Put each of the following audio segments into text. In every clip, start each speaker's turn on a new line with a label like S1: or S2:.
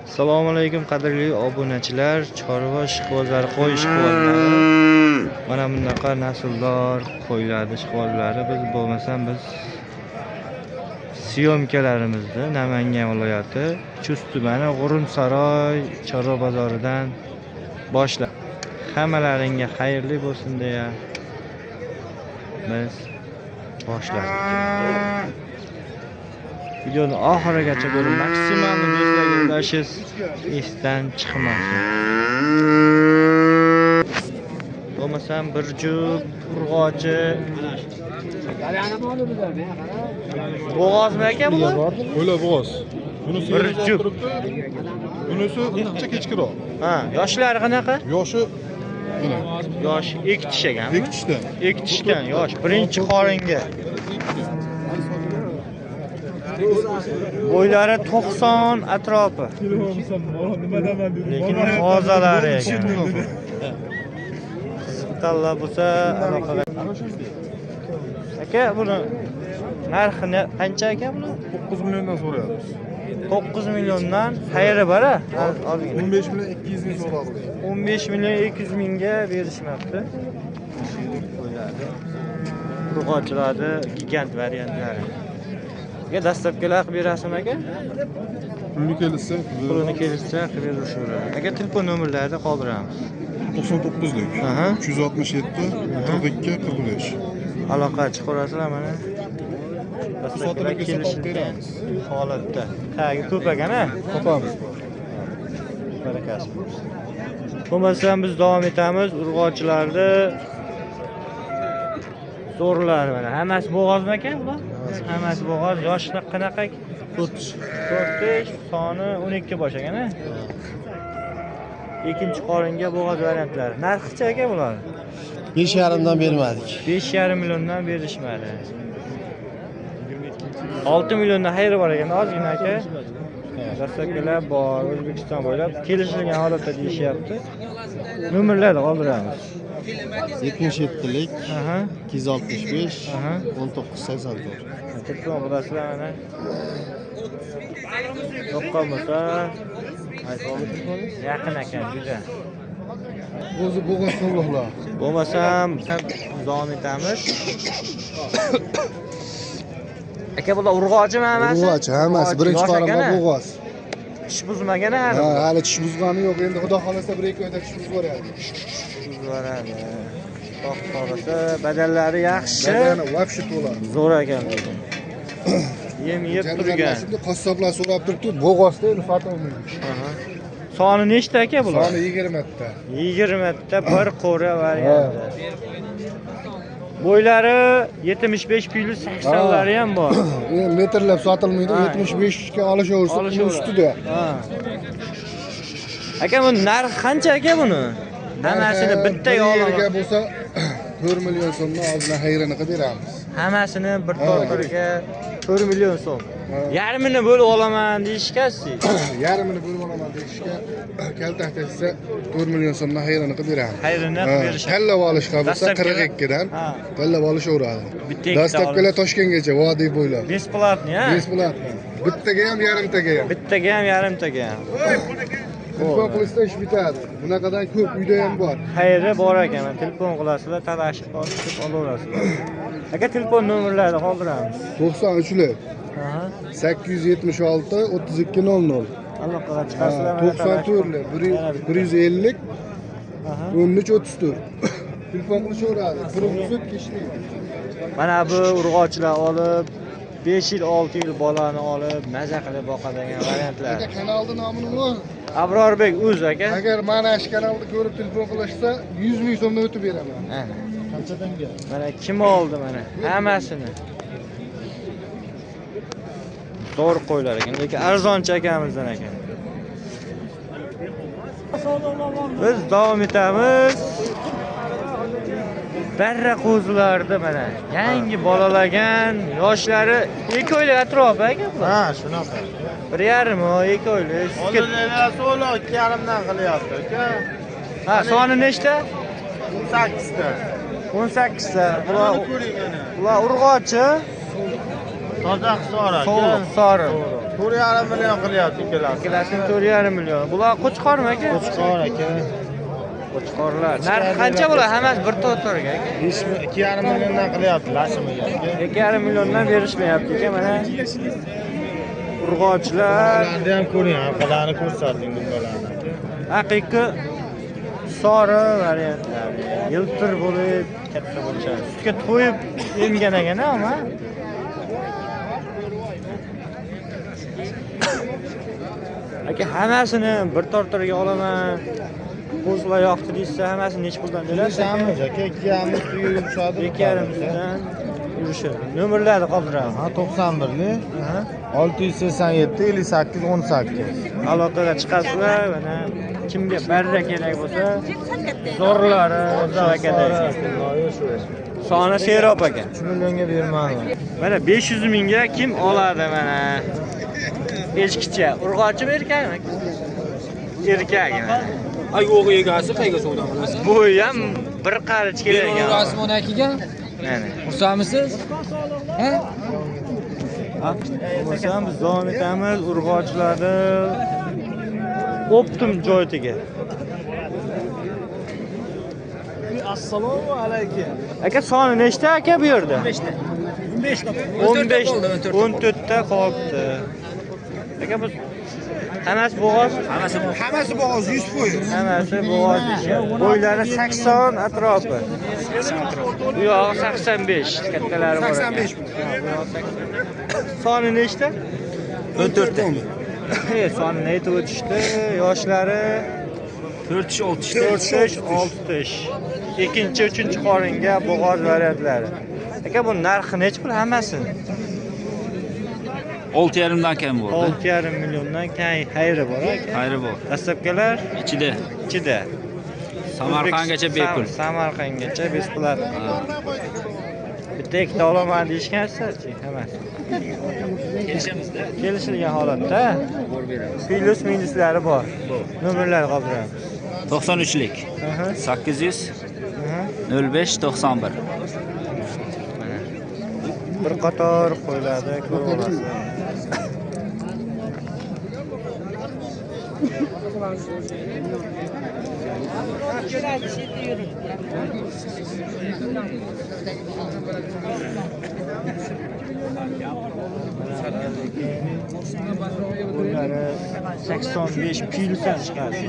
S1: Assalomu alaykum qadrli obunachilar, chorva ishqibozlari, qo'y ishqibozlari. Mana bunaqa nasldor qo'ylarni ishqibozlari biz bo'lmasam biz syomkalarimizni Namangan viloyati Chust tumani G'urumsaroy chorva bozoridan boshlab hammalaringga xayrli bo'lsin deya biz boshladik. Videoni oxirigacha ko'rib, maksimal do'stlarga ulashingiz esdan chiqmasin. Bo'lmasam bir juft urg'ochi. Bo'g'ozmi aka bular?
S2: O'la bo'g'oz. Bunisi
S1: bir juft.
S2: Bunisi uncha kechkiroq.
S1: Ha, yoshlari qanaqa?
S2: Yoshi mana.
S1: Yosh ikki tish ekanmi?
S2: Ikki tishdan.
S1: Ikki tishdan yosh, birinchi qoringa. Bo'ylari 90 atrofi. Lekin tozalari ekan. Qiziqqanlar bo'lsa aloqaga. Aka, buni narxi qancha aka buni?
S2: 9 milliondan so'rayapmiz.
S1: 9 milliondan xayri bor-a?
S2: 15 million 200 ming so'radi.
S1: 15 million 200 mingga berishmabdi. Urg'ochilarni gigant variantlari. Aka, dastlabkilar qilib berasizmi aka?
S2: Pulini kelishsa,
S1: pulini kelishsa qilib beraveradi. Aka, telefon nomerlarini qoldiramiz.
S2: 99lik 367 42 45.
S1: Aloqa chiqarasizlar mana. Dastlabkilar kelishilgan holatda. Tagi ko'p ekan a?
S2: Topamiz.
S1: Barakasi bo'lsin. Bo'lmasam biz davom etamiz. Urg'ochilarni zo'rlari mana. Hammasi bo'g'ozmi aka bular? Hammasi bo'g'oz. Yoshi qanaqa? 4 tish. 4 tish, soni 12 bosh ekan a? Ikkinchi qoringa bo'g'oz variantlari. Narxicha aka bular?
S3: 5,5 dan bermadik.
S1: 5,5 milliondan berishmadi. 6 milliondan xayri bor ekan ozgina aka. Dastlabkilar bor, O'zbekiston bo'ylab kelishilgan holatda deyishyapti. Nomerlarni qoldiramiz.
S3: 77lik 265 1984.
S1: Telefon qilasizlar mana. Yo'q bo'lsa yaqin ekan juda.
S2: O'zi bo'g'oz sollohlar.
S1: Bo'lmasam davom etamiz. Aka, bular urg'ochimi hammasi?
S2: Urg'ochi hammasi, birinchi qorinda bo'g'oz.
S1: Tish buzmagan hali.
S2: Ha, hali tish buzgani yo'q. Endi Xudo xolasa 1-2 oyda tish buzib yuboradi.
S1: Buzib yuboradi. Xudo xolasa badallari yaxshi.
S2: Badani vobshe to'la.
S1: Zo'r ekan lekin. Yem yeb turgan.
S2: Shunda qassoblar so'rab turibdi, bo'g'ozda endi sotilmaydi.
S1: Soni nechta aka bular?
S2: Soni 20 ta.
S1: 20 ta bir qo'ra varianti. Bo'ylari 75 plus 80 lari ham bor.
S2: Endi metrlab sotilmaydi, 75 ga olishaversa, uni ustida.
S1: Ha. Aka, bu narxi qancha aka buni? Hammasini bittaga olaman.
S2: Bo'lsa 4 million so'mdan ozgina xayrini qilib beramiz.
S1: Hammasini bir tortirga 4 million so'm. Yarmini bo'lib olaman deyishgasiz.
S2: Yarmini bo'lib olaman deyishga kaltak tashsa 4 million so'mdan xayrini qilib beramiz.
S1: Xayrini qilib berishadi.
S2: Tanlab olishga bo'lsa 42 dan tanlab olishaveradi. Dastlabkilar Toshkentgacha vodiy bo'ylab.
S1: Bесплатный, ha?
S2: Bесплатный. Bittaga ham, yarimtaga ham.
S1: Bittaga ham, yarimtaga ham.
S2: Telefon qilishsa ish bitadi. Bunaqadan ko'p uyda ham bor.
S1: Xayri bor ekan. Telefon qilasizlar, talashib olib olaverasizlar. Aka, telefon nomerlarini qoldiramiz.
S2: 93lik 876 32 00.
S1: Aloqaga chiqasizlar.
S2: 94lik 150 13 34. Telefon qilishaveradi. Turibsiz kishlik.
S1: Mana bu urg'ochilar olib 5 yil, 6 yil bolani olib maza qilib boqadigan variantlar.
S2: Aka, kanalning nomi nima?
S1: Abrorbek o'z aka.
S2: Agar mana shu kanalni ko'rib telefon qilishsa, 100 ming so'mdan o'tib beraman.
S3: Qanchadanga?
S1: Mana kim oldi mana hammasini. Zo'r qo'ylar ekan, lekin arzoncha akamizdan ekan. Biz davom etamiz. Barra qo'zilarni mana yangi bolalagan, yoshlari 2 oylik atrofi aka bular.
S3: Ha, shunaqa.
S1: 1,5 oy, 2 oylik.
S3: Oldinlar so'lo 2,5 dan qilyapti aka.
S1: Ha, soni nechta?
S3: 18 ta.
S1: 18 ta. Bular urg'ochi.
S3: Toza Hisor aka.
S1: Sovuq Hisori.
S3: 4,5 million qilyapti ikkalasi.
S1: Ikkalasini 4,5 million. Bular qo'chqormi aka?
S3: Qo'chqor aka.
S1: Qo'chqorlar. Narxi qancha bo'ladi? Hammasi bir to'rga aka.
S3: 2,5 milliondan qilyapti lashimiga aka.
S1: 2,5 milliondan berishmayapti aka mana. Urg'ochilar.
S3: Ularni ham ko'ring, orqalarini ko'rsating bunlarni aka.
S1: Haqiqiy sori variantlar. Yiltir bo'lib katta bo'lishadi. Sutga to'yib emgan ekan ama. Aka hammasini bir tortirga olaman. Qo'zlar yoqdi deysa, hammasini necha puldan berasiz?
S3: Kelishamiz aka, 2,5 ustiga yurishadi.
S1: 2,5 ustidan yurishadi. Nomerlarni qoldiramiz.
S3: Ha, 91lik. 687 58 18.
S1: Aloqaga chiqasizlar, mana kimga barra kerak bo'lsa, zo'rlari O'zbek akada. Soni Serob aka.
S3: 3 millionga bermadim.
S1: Mana 500 mingga kim oladi mana? Echkicha, urg'ochimi erkakmi? Erkak mana.
S4: Ay yo'q egasi qayga savdo qilasiz?
S1: Bu ham bir qarich kerak.
S4: Urg'ochimi 12 ga?
S1: Mana.
S4: Xursandmisiz? Ha?
S1: Bo'lmasam biz davom etamiz urg'ochilarni optim joytiga.
S3: Assalomu alaykum.
S1: Aka soni nechta aka bu yerda?
S4: 15 ta.
S1: 15 14 ta qolibdi. Aka bu hammasi bo'g'oz?
S2: Hammasi bo'g'oz 100%.
S1: Hammasi bo'g'oz deyishadi. Bo'ylari 80 atrofi. Bu yog'i 85 kattalari bor.
S2: 85.
S1: Soni nechta?
S4: 14 ta.
S1: Sonini aytib o'tishdi. Yoshlari
S4: 4 tish 6 tish.
S1: 4 tish 6 tish. Ikkinchi, uchinchi qoringa bo'g'oz variantlari. Aka bu narxi necha pul hammasi?
S4: 6,5 dan kam bo'ldi.
S1: 6,5 milliondan kam xayri bor aka.
S4: Xayri bor.
S1: Dastlabkilar
S4: ichida.
S1: Ichida.
S4: Samarqandgacha bepul.
S1: Samarqandgacha bepul. Bitta ikkita olaman deyishgansiz-chi, hammasi.
S4: Kelishamizda.
S1: Kelishilgan holatda plyus minuslari bor. Nomerlar qoldiramiz.
S4: 93lik. 800 05 91.
S1: Mana. Bir qator qo'yiladi, ko'rib olasiz. Bunları 85 plyusdan chiqadi.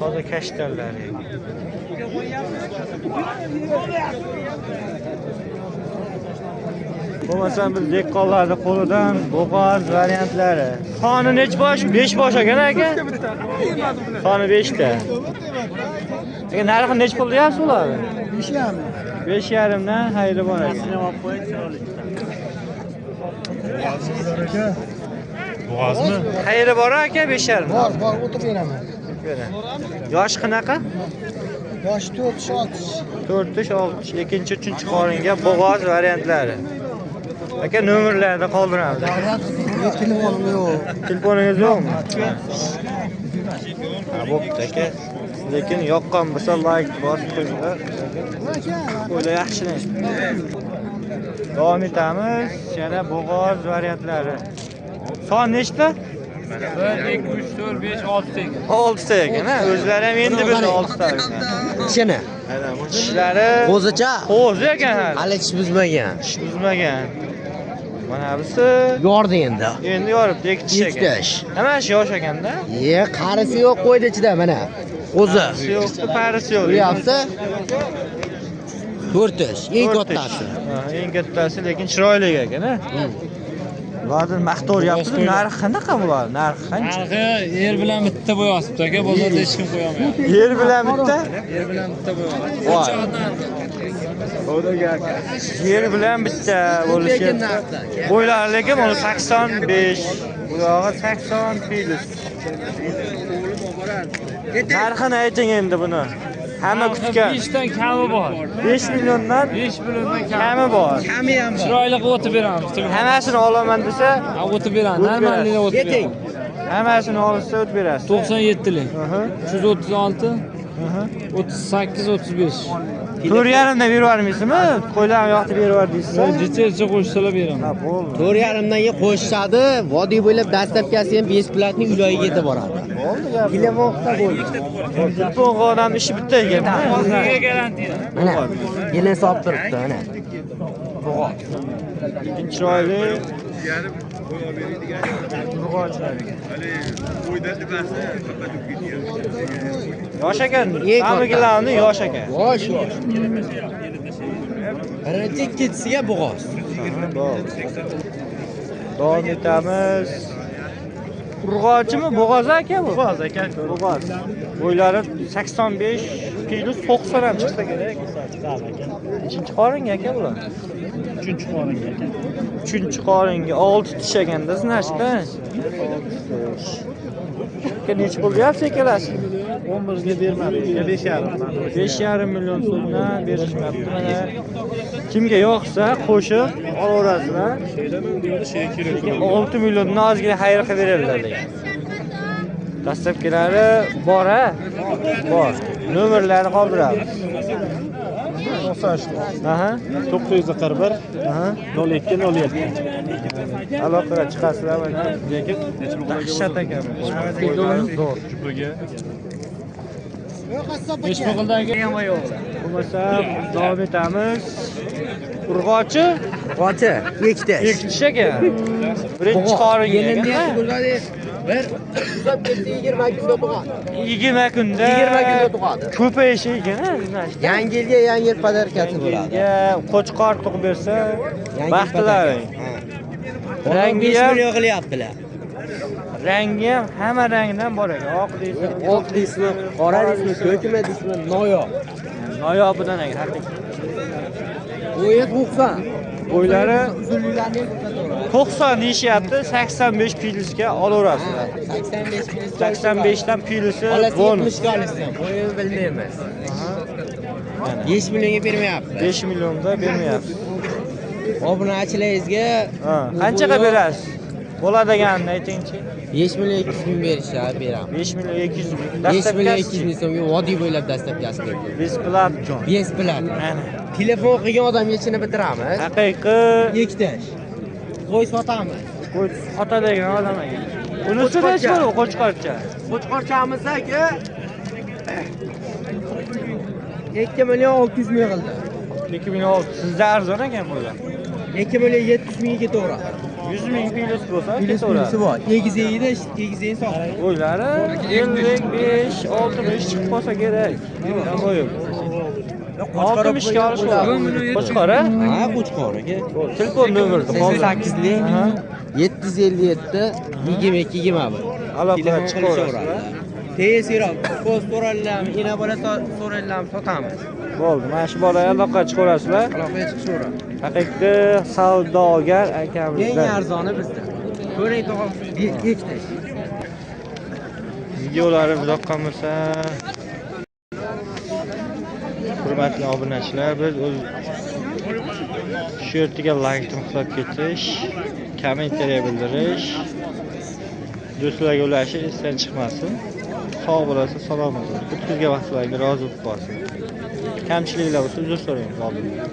S1: Toza kashtanlari. Bo'lmasam biz dehqonlarning qo'lidan bo'g'oz variantlari. Soni necha bosh? 5 bosh ekan aka. Soni 5 ta. Aka narxi necha pul deyapsiz ularni?
S2: 5,5.
S1: 5,5 dan xayri bor ekan.
S3: Bo'g'ozmi?
S1: Xayri bor aka 5,5.
S2: Bor, bor, o'tib beraman.
S1: Yosh qanaqa?
S2: Yoshi 4 tish 6 tish.
S1: 4 tish 6 tish. Ikkinchi, uchinchi qoringa bo'g'oz variantlari. Aka nomerlarni qoldiramiz.
S2: Telefonim yo'q.
S1: Telefoningiz yo'qmi? Ha, bo'pti aka. Lekin yoqqan bo'lsa like bosib qo'yinglar. Qo'ylar yaxshi. Davom etamiz. Yana bo'g'oz variantlari. Son nechta?
S4: 1 2 3 4 5 6 ta ekan.
S1: 6 ta ekan, ha? O'zlari ham endi biz 6 ta ekan.
S5: Tishini.
S1: Tishlari
S5: qo'zicha.
S1: Qo'zi ekan hali.
S5: Hali tish buzmagan.
S1: Tish buzmagan. Mana busi
S5: yordi endi.
S1: Endi yoribdi, ikki tish ekan.
S5: Ikki tish.
S1: Hammasi yosh ekanda.
S5: Ye, qarisi yo'q qo'ydi ichida mana. Qo'zi.
S1: Qarisi yo'q, parisi yo'q.
S5: Ko'ryapsiz? 4 tish, eng kattasi.
S1: Ha, eng kattasi, lekin chiroyli ekan, ha? Bularni maqtovyapsiz, narxi qanaqa bular? Narxi qancha?
S4: Narxi yer bilan bitta bo'yosibdi aka, bozorda hech kim qo'ya olmayapti.
S1: Yer bilan bitta?
S4: Yer bilan bitta bo'yosibdi.
S1: Yer bilan bitta bo'lishi. Bo'ylari lekin uni 85, bu yog'i 80 plyus. Narxini ayting endi buni. Hamma kutgan.
S4: 5 dan kami bor.
S1: 5 milliondan
S4: 5 milliondan
S1: kami bor.
S5: Kami ham bor.
S4: Chiroyli qilib o'tib beramiz.
S1: Hammasini olaman desa,
S4: o'tib beramiz. Normalini o'tib beramiz.
S1: Hammasini olsa o'tib berasiz.
S4: 97lik. 336 38 35.
S1: 4,5 dan berib yubormaysizmi? Qo'ylarni yoqdi berib yubor deysiz.
S4: Necha qo'shsalar beraman.
S1: Ha, bo'ldi.
S5: 4,5 dan qo'shishadi. Vodiy bo'ylab dastlabkasi ham 5 platning uloyiga yetib boradi.
S1: Bo'ldi gap.
S5: Telefon qilsa bo'ldi.
S1: Telefon odam ishi bitta ekan.
S4: O'ziga garantiya.
S5: Mana, yana solib turibdi, mana. Bo'g'oz.
S1: Lekin chiroyli. Urg'ochilar ekan. Yosh ekan, amigilarni yosh ekan.
S5: Yosh, yosh. Birinchi ikkinchisiga bo'g'oz.
S1: Davom etamiz. Urg'ochimi, bo'g'oz aka bu?
S3: Bo'g'oz aka.
S1: Bo'g'oz. Bo'ylari 85 kilo 90 ham chiqsa kerak. Nechinchi qoringa aka bular?
S3: 3-chi qoringa aka.
S1: 3-chi qoringa 6 tish ekanda, значит-da. Aka necha pul deyapsiz ikkalasi?
S3: 11 ga bermadik, 5,5.
S1: 5,5 million so'mdan berishmayapti mana. Kimga yoqsa qo'shib olaverasizlar. Lekin 6 milliondan ozgina xayr qilib beradilar degan. Dastlabkilari bor, ha? Bor. Nomerlarini qoldiramiz.
S3: 93.
S1: Aha.
S3: 941
S1: Aha.
S3: 02 07.
S1: Aloqaga chiqasizlar mana.
S3: Lekin
S1: Dahshat ekan. Zo'r.
S4: Necha pul qildi aka?
S1: Bo'lmasa davom etamiz. Urg'ochi
S5: Qochi, ikkita.
S1: ikki tish ekan. Birinchi qoringa ekan.
S5: Bir uzab ketsa 20 kunda tug'adi.
S1: 20 kunda
S5: 20 kunda tug'adi.
S1: Ko'payishi ekan, ha, значит.
S5: Yangi yilga yangi yil podarkasi bo'ladi.
S1: Yangi qo'chqor tug'ib bersa,
S5: Yangi yil
S1: baxtlaring.
S5: podarkasi.
S1: Rangi
S5: 5
S1: ham,
S5: million qilyaptilar.
S1: rangi ham hamma rangdan bor ekan. Oq deysizmi,
S5: Oq deysizmi, qora deysizmi, ko'kmi deysizmi, noyob.
S1: Noyobidan ekan, haqiqiy.
S5: Bo'yi 90.
S1: Bo'ylari
S5: Uzunliklarini ham ko'rsataveradi.
S1: 90 deyishyapti, 85 plyusga olaverasizlar.
S5: 85 plyus.
S1: 85 dan plyusi
S5: Olasi
S1: bonus.
S5: 70 ga olishsin. Bo'yini bilmaymiz. 5 millionga bermayapti.
S1: 5 millionda bermayapsiz.
S5: Obunachilaringizga
S1: Ha, qanchaga berasiz? Bo'ladiganini aytingchi.
S5: 5 million 200 ming berishadi, beramiz.
S1: 5 million 200 ming.
S5: 5 million
S1: Dastlabkasi
S5: 200 ming so'mga vodiy bo'ylab dastlabkasi berdi.
S1: Бесплатно.
S5: Бесплатно.
S1: Mana.
S5: Telefon qilgan odamga ichini bitiramiz.
S1: Haqiqiy
S5: Ikkitash. Qo'y sotamiz.
S1: qo'y sotadigan odam ekan. Bunisi nechi pul qo'chqorcha?
S5: Qo'chqorchamiz aka 2 million 600 ming qildi.
S1: 2 million 600. Sizda arzon ekan bular.
S5: 2 million 700 mingga ketaveradi.
S1: 100 ming plyus bo'lsa
S5: Plyus
S1: ketaveradi.
S5: plyusi bor. Egizagida egizagini sotdik.
S1: Bo'ylari 55, 60 chiqib qolsa kerak. Qo'yib. 60 ga olish bo'ladi. Qo'chqor, a?
S5: Ha, qo'chqor aka.
S1: Telefon nomerini qoldir.
S5: 88lik
S1: Aha.
S5: 757 22 21.
S1: Aloqaga
S5: Telefon
S1: chiqaverasizlar.
S5: qilishaveradi. Tezroq ko'z so'rallarmi, ena bola so'rallarmi sotamiz.
S1: Bo'ldi, mana shu bolaga aloqaga chiqaverasizlar.
S5: Aloqaga chiqishaveradi.
S1: Haqiqiy savdogar
S5: Eng
S1: akamizdan.
S5: arzoni bizda. Ko'ring tog'a, ikkita.
S1: Videolarim yoqqan bo'lsa, hurmatli obunachilar, biz o'z shu yerga like qilib ketish, kommentariya bildirish, do'stlarga ulashish esdan chiqmasin. Sog' bo'lasiz, salomat bo'lasiz. O'tkazgan vaqtlaringizga rozi bo'lib qolsin. Kamchiliklar bo'lsa uzr so'raymiz oldindan.